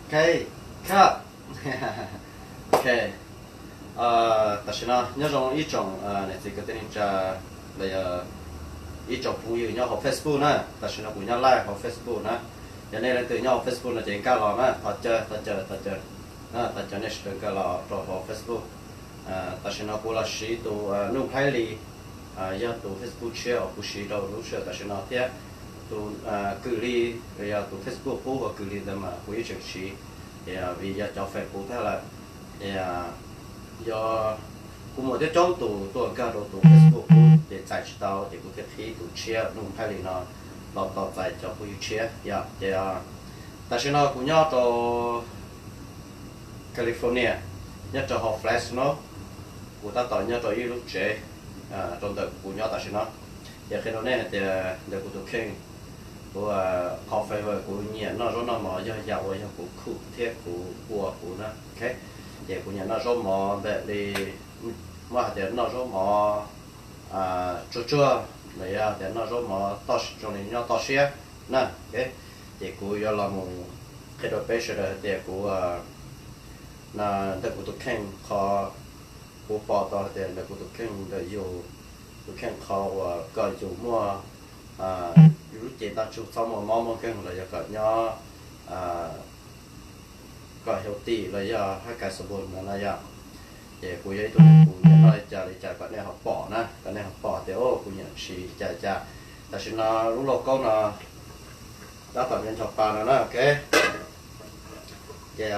Ok, cut. Ok. Tam sim no nyob zoo ib tsoom niam txiv kwv tij neej tsa, los yog ib tsoom phooj ywg nyob hauv Facebook na. Tam sim no kuv nyob live hauv Facebook na. Yog nej leej twg nyob hauv Facebook no ces nkag los na, thov caw, thov caw, thov caw, thov caw nej sawv daws nkag los rau hauv Facebook. Tam sim no kuv los siv tus Nuj Nplhaib Lis, yog tus Facebook tshiab uas kuv siv rau lub sij hawm tam sim no thiab. Tus Kws Lis, yog tus Facebook qub uas Kws Lis ntawd mas kuv ib tseem siv, vim yog cov feem qub tag lawm. Yog kuv muaj coob coob tus tuaj nkag rau tus Facebook qub ces txais tsis tau, ces kuv thiaj qhib tus tshiab Nuj Nplhaib Lis no los tos txais cov phooj ywg tshiab yom. Ces tam sim no kuv nyob rau California, nyob rau hauv Fresno. Kuv tab tom nyob rau ib lub tsev rau ntawm kuv nyob tam sim no. Ces qhia rau nej hais tias ntawm kuv tus kheej, kuv qhov favorite, kuv nyiam noj zaub noj mov yog yam uas yog kuv khum thiab kuv ua kuv na. Ces kuv nyiam noj zaub mov ntawm li, muab hais tias noj zaub mov tsuag tsuag, los yog tias noj zaub mov toj zoo li nyob toj siab na. Ces kuv yuav los mus qhia rau peb sawv daws hais tias kuv, ntawm kuv tus kheej qhov kuv pom tau hais tias ntawm kuv tus kheej, ntawm yus tus kheej qhov uas kom yus muaj yus lub cev ntaj ntsug txhob muaj mob muaj nkeeg los yog kom nyob kom healthy los yog haj kais xo npu no na yom. Ces kuv yog ib tug neeg kuv nyiam noj li cas li cas kom nej ho pom na, kom nej ho pom tias kuv nyiam siv li cas li cas. Tam sim no lub lauj kaub no tab tom ncho ncho pa no na, ok. Ces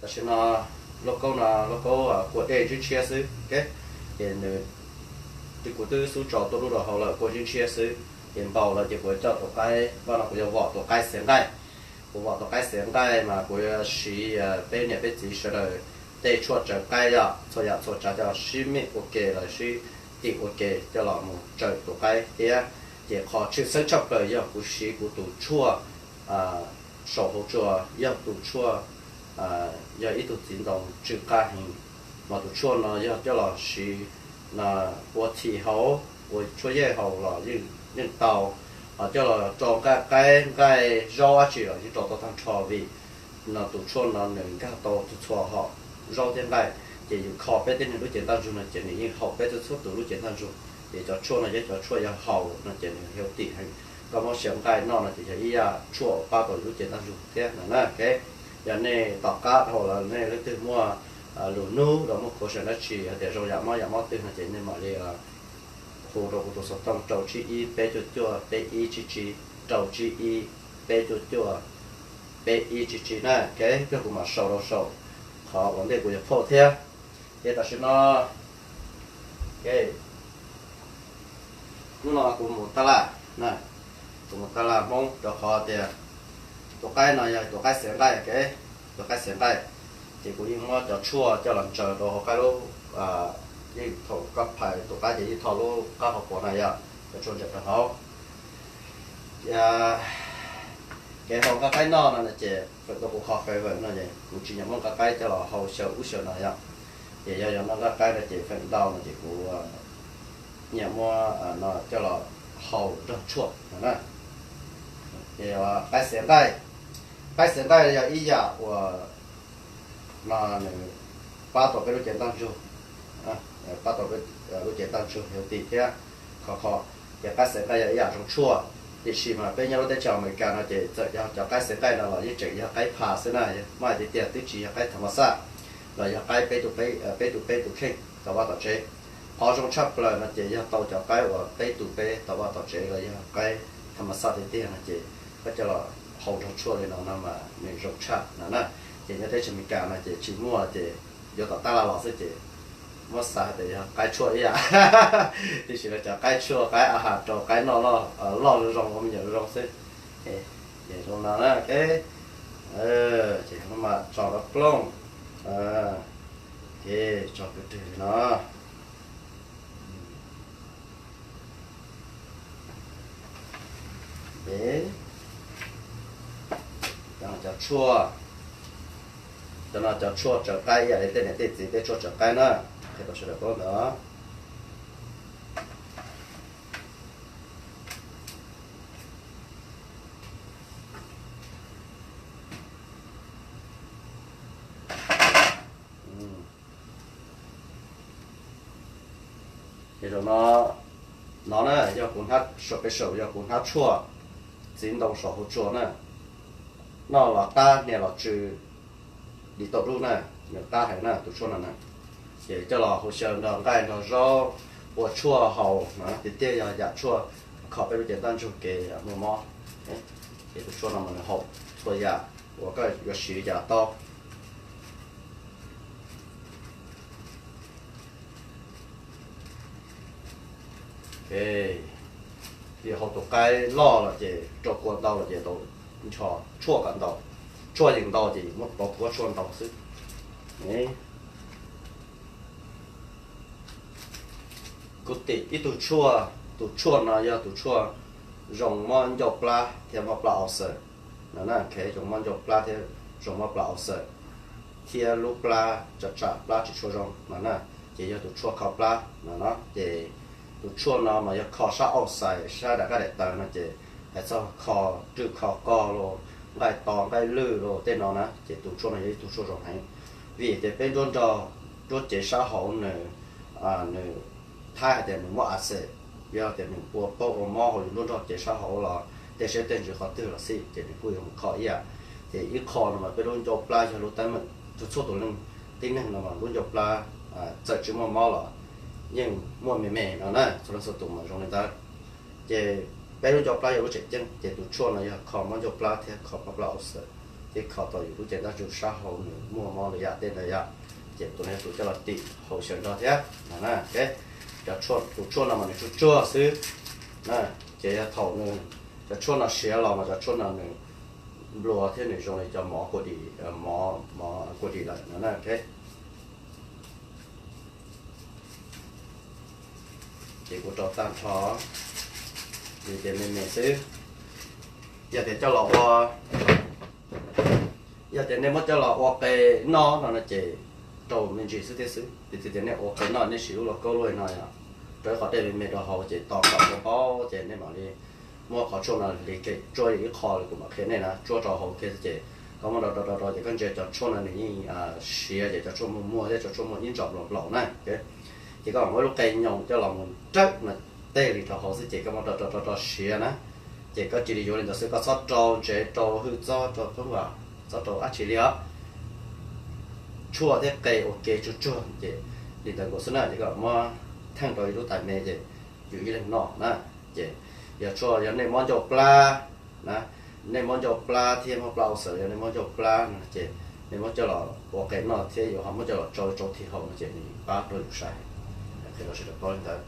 tam sim no lauj kaub no lauj kaub kua dej ntshiab ntshiab xwb, ok. Ces nws, kuv twb xub tso tuaj rau hauv lawm, kua ntshiab ntshiab xwb. Ces npau lawm ces kuv coj tus qaib, vaj no kuv yuav vom tus qaib xiav nqaij. Kuv vom tus qaib xiav nqaij mas kuv yuav siv peb niam peb txiv sawv daws tej tshuaj tsawv qaib yom, txhua yam txhua tsav coj los sib mix ua ke los sib tim ua ke coj los mus tsaws tus qaib thiab. Ces qhov tshwj xeeb tshaj plaws yog kuv siv kuv tus tshuaj saum hauv tsua, yog tus tshuaj, yog ib tug txiv ntoo tsw qab heev, mas tus tshuaj no yog coj los siv ua thim haus, ua tshuaj yej haus los yeej tau. Ho coj los rau nqaij qaib nqaij zaub dab tsi los yeej rau tau tag nrho vim no tus tshuaj no nws nkag tau txhua txhua hom zaub thiab nqaij. Ces yus kho peb tib neeg lub cev ntaj ntsug no ces nws yeej haum peb txhua txhua tus lub cev ntaj ntsug. Ces cov tshuaj no yog cov tshuaj yog haus no ces nws healthy heev. Koj muab xiav nqaij noj no ces yog ib yam tshuaj uas pab tau yus lub cev ntaj ntsug thiab no na. Yog nej tom qab dhau lawm nej leej twg muaj lus nub los muaj khuv xim dab tsi hais tias zoo yam mob yam mob twg no ces nej mam li hu rau kuv tus xov tooj rau tsib ib peb cuaj cuaj peb ib tsib tsib, rau tsib ib peb cuaj cuaj peb ib tsib tsib na. Keb pliag kuv mam sau rau saum qhov ua ntej kuv yuav phauj thiab. Ces tam sim no, hnub no kuv mus taj laj, kuv mus taj laj Hmoob rau qhov tias tus qaib no yog tus qaib xiav nqaij, tus qaib xiav nqaij. Ces kuv yeej muab cov tshuaj coj los ntsaws rau hauv qaib lub, yeej thaum koj phais tus qaib ces yeej tho lub qab hauv paus na yom, cov tshuaj ntsaws rau hauv. Kev haus nqaij qaib noj no ces feem ntau kuv qhov favorite no ces kuv tsis nyiam muab nqaij qaib coj los haus xyaw ub xyaw no yom. Ces yog yuav noj nqaij qaib no ces feem ntau no ces kuv nyiam muab no coj los haus nrog tshuaj no na. Ces qaib xiav nqaij, qaib xiav nqaij yog ib yam uas no nws pab tau peb lub cev ntaj ntsug, pab tau peb lub cev ntaj ntsug healthy thiab khov kho. Ces qaib xiav nqaij yog ib yam zoo tshuaj, tiam sis mas peb nyob lub teb chaws Amelikas no ces txawm yog cov qaib xiav nqaij no los yeej tseem yog qaib phas xwb na, muab hais tiag tiag twb tsis yog qaib tha ma xaj los yog qaib peb tus peb tus peb tus kheej tom vaj tom tsev. Qhov zoo tshaj plaws no ces yog tau cov qaib uas peb tus peb tom vaj tom tsev los yog qaib tha ma xaj tiag tiag no ces koj coj los haus nrog tshuaj li no no mas nws zoo tshaj no na. Ces nyob teb chaws Amelikas no ces tsis muaj ces yuav tom taj laj los xwb ces muab xav hais tias yog qaib tshuaj ib yam. Tiam sis los cov qaib tshuaj qaib a has rau qaib noj loj zoo zoo ua me nyuam zoo zoo xwb. Ces zoo no na, ces no mas tso rau plooj, ces tso kwv rwg li no. Cov no cov tshuaj, cov no cov tshuaj tsaws qaib ib yam li tej niam tej txiv tej tshuaj tsaws qaib na, qhia rau sawv daws paub ntawd. No, no na yog kuv hnab, saum peb saum yog kuv hnab tshuaj txiv ntoo saum hauv tsua na. Noj los qab, hnia los tsw, dim tau dub na, nws qab heev na tus tshuaj no na. Ces coj los hau xyaw nrog nqaij nrog zaub ua tshuaj haus no tiag tiag, yog yam tshuaj kho peb lub cev ntaj ntsug kev muaj mob. Ces tus tshuaj no mas nws haum txhua yam uas koj yuav siv cas tau. Vim haus tus qaib loj los ces rau kua ntau los ces tau ncho tshuaj kom ntau, tshuaj yeej ntau ces muab pauv kuab tshuaj ntau xwb. Kuv tim ib tug tshuaj, tus tshuaj no yog tus tshuaj zoo mob ncauj plab thiab mob plab ulcer no na, zoo mob ncauj plab thiab zoo mob plab ulcer thiab lub plab tsam tsam plab tsis tshua zoo no na, ces yog tus tshuaj kho plab no no. Ces tus tshuaj no mas yog kho sab auj xais sab daim qab daim tawv no ces hais txog kho rwj kho qog los nqaij to nqaij lwj los tej no na ces tus tshuaj no yog ib tug tshuaj zoo heev. Vim tias peb nruab nrog, nruab cev sab hauv nws, nws thaib hais tias nws muaj a xes, yog tias nws ua paub ua mob hauv yus nruab nrog cev sab hauv los tej siab tej ntsws qhov twg los xij ces nws kuj yuav mus kho ib yam. Ces ib qho no mas peb lub ncauj plab yog lub teeb meem txhua txhua tus neeg, tib neeg no mas lub ncauj plab txawm tsis muaj mob los yeej muaj me me no na, txhua leej txhua tus mas zoo li ntawd. Ces peb lub ncauj plab yog lub tseem ceeb ces tus tshuaj no yog kho mob ncauj plab thiab kho mob plab ulcer thiab kho tau yus lub cev ntaj ntsug sab hauv nws muaj mob li yam tej ntawd yom. Ces tus no yog tus coj los tim hau xyaw nrog thiab no na. Cov, tus tshuaj no mas nws tsuag tsuag xwb na, ces yog thaum nws, cov tshuaj no siav los mas cov tshuaj no nws nplua thiab nws zoo li cov mov kua dim, mov, mov kua dim lawm no na. Ces kuv rau tag nrho li tias me me xwb. Yog tias coj los ua, yog tias nej muab coj los ua qe noj no no ces rau me ntsis xwb thiab xwb. Piv txwv tias nej ua qe noj nej siv lub lauj kaub lub no yom, rau ib qho dej me me rau hauv ces tos kom npau npau ces nej mam li muab qhov tshuaj no hliv kem tsuab ib qho li kuv mam qhia nej na, tsuab rau hauv kiag xwb ces koj muab rau rau rau rau ces koj ntsia cov tshuaj no nws yeej siav ces cov tshuaj muag muag thiab cov tshuaj muag ib ntsos nplaum nplaum na. Ces koj mam muab lub qe nyoos coj los mus rawb no tej li rau hauv xwb ces koj muab rau rau rau rau siav na. Ces koj cia li yuav li ntawd xwb, koj txhob rau ntsev rau hwj txob rau peeb vam, txhob rau dab tsi li os. Tshuaj thiab qe ua ke tsuag tsuag ces li ntawd nkaus xwb na, ces koj muab theej rau ib lub tais me ces yus ib leeg noj na. Ces yog tshuaj yog nej mob ncauj plab na, nej mob ncauj plab thiab mob plab ulcer, yog nej mob ncauj plab no ces nej muab coj los ua qe noj thiab yuav ho muab coj los tsau tsau thij haus no ces nws pab rau yus sai. Qhia rau sawv daws paub li ntawd.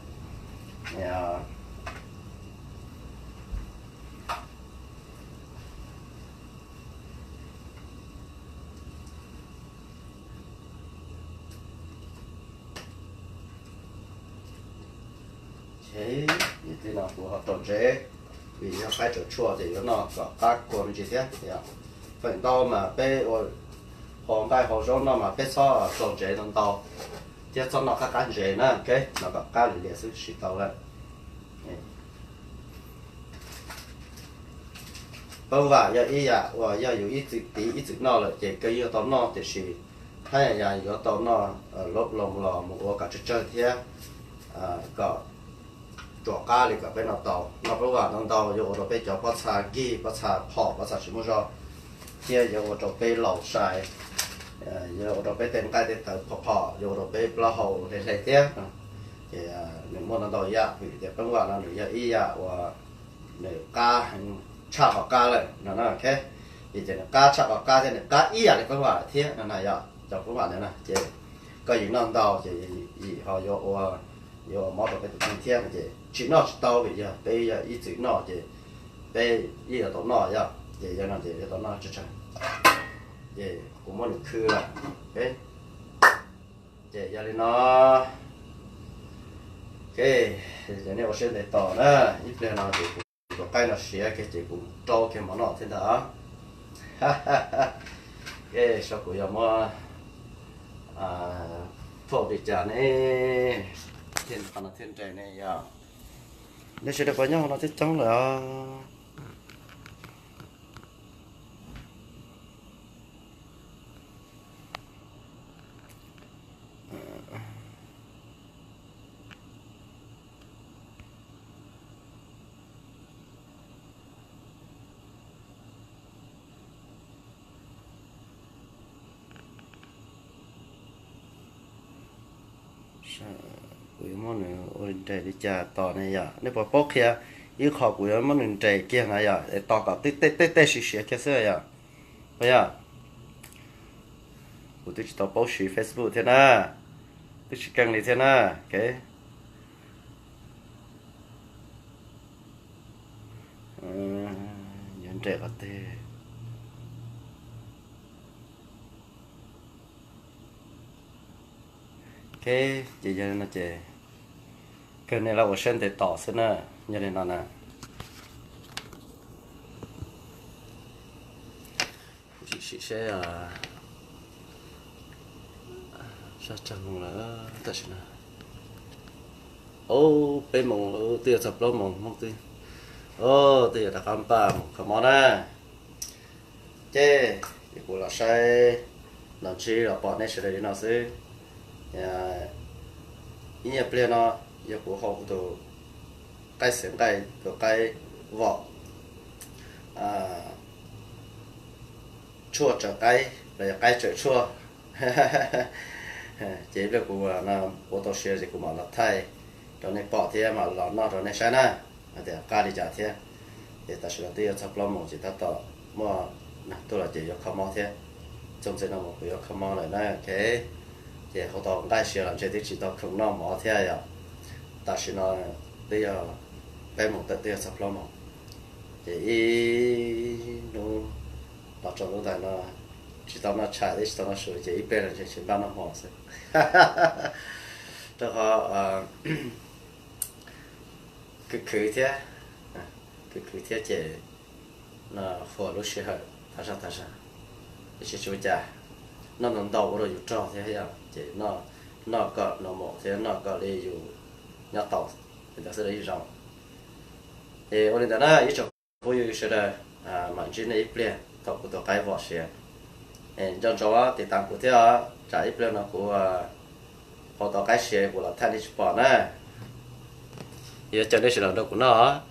Ces li no kuv ho rau ntsev, vim yog qaib tsaus tshuaj ces yuav noj kom qab kua me ntsis thiab. Feem ntau mas peb ua hau nqaij hau zaub noj mas peb txhob rau ntsev ntau ntau thiab txhob noj qab qab ntsev na, ok, noj kom qab lim lias xwb siv tau lawm. Peeb vam yog ib yam uas yog yus ib txwm tiv ib txwm noj lawm ces koj yuav tau noj, tiam sis haj yam yuav tau noj loj loo los mus ua kom tsawg tsawg thiab kom tsuas qab li kom peb noj tau. Noj peeb vam ntau ntau yuav ua rau peb cov pob txha nkig, pob txha phom, pob txha tsis muaj zog, thiab yuav ua rau peb laus sai, yuav ua rau peb tej nqaij tej tawv phom phom, yuav ua rau peb plaub hau hle hle thiab. Ces nws muaj ntau ntau yam, vim tias peeb vam no nws yog ib yam uas nws qab heev tshaj qhov qab lawm no na, ok. Vim tias nws qab tshaj qhov qab thiab nws qab ib yam li peeb vam lawm thiab no na yom. Cov peeb vam ntawd na ces koj yim noj ntau ces yim ho yuav ua, yuav ua mob rau peb tus kheej thiab no ces tsis noj tsis tau, vim yog peb yog ib txwm noj ces peb yeej yuav tau noj yom, ces yog no ces yuav tau noj tsawg tsawg. Ces kuv muab nws khwb lawm, ok. Ces yog li no, ok, ces nej ua siab ntev tos na, ib pliag no ces kuv tus qaib no siav kiag ces kuv rau kiag mov noj thiab ntag. Ok, so kuv yog muab thuam li cas ne, thiaj qhov no thiaj nres ne yom. Nej sawv daws puas nyob hauv no thiab coob lawm os? Kuv yuav muab nws ua nres li cas tos ne yom? Nej puas paub qhia ib qho kuv yuav muab nws nres kiag na yom, es tos kom tej tej siav siav kiag xwb yom? Puas yog? Kuv twb tsis tau paub siv Facebook thiab na, twb tsis keej li thiab na. Ok, yuav nres qhov twg? Ok, ces yog li no ces kawg nej lawv ua siab ntev tos xwb na. Yog li no na, sim sim seb, sab tsag moos lawm tam sim no. Ob peb moos twb yuav txog plaub moos Hmoob twb, twb yuav rov qab npaj mus kho mob na. Ces kuv los saib los ntsib los pom nej sawv daws li no xwb. Ib nyuag pliag no yog kuv hau kuv tus qaib xev nqaij, tus qaib vom, tshuaj tsawm qaib los yog qaib tsawm tshuaj. Ces ib pliag kuv ua tau siav ces kuv mam los thaij rau nej pom thiab mam los noj rau nej saib na, hais tias qab li cas thiab. Ces tam sim no twb yuav txog plaub moos ces tab tom muaj neeg tuaj los ces yuav kho mob thiab. Txog ntxim no mus kuv yuav kho mob lawm na, ok. Ces hau tau nqaij siav los ntshe twb tsis tau khoom noj mov thiab yom. Tam sim no twb yog peb moos tawm twb yuav txog plaub moos. Ces ib hnub los tsaus ntuj ntawm no tsis tau noj tshais thiab tsis tau noj su ces ib pliag no ntshe tsis npaj noj hmo xwb. Rau qhov khwv khwv thiab, khwv khwv thiab ces no huam lub sij hawm tag zog tag zog. Tiam sis tsis ua cas, noj ntau ntau ua rau yus rog thiab yom, ces noj kom no mus thiab noj kom li yus nyob tau li ntawd xwb los yeej zoo. Es ua li ntawd na ib tsoom phooj ywg sawv daws, mam ntsib nej ib pliag thaum kuv tus qaib vom siav. Nco ntsoov tiv tav kuv thiab os, tsam ib pliag no kuv hau tau qaib siav kuv los thaij nej tsis pom na. Yuav caw nej sawv daws nrog kuv noj.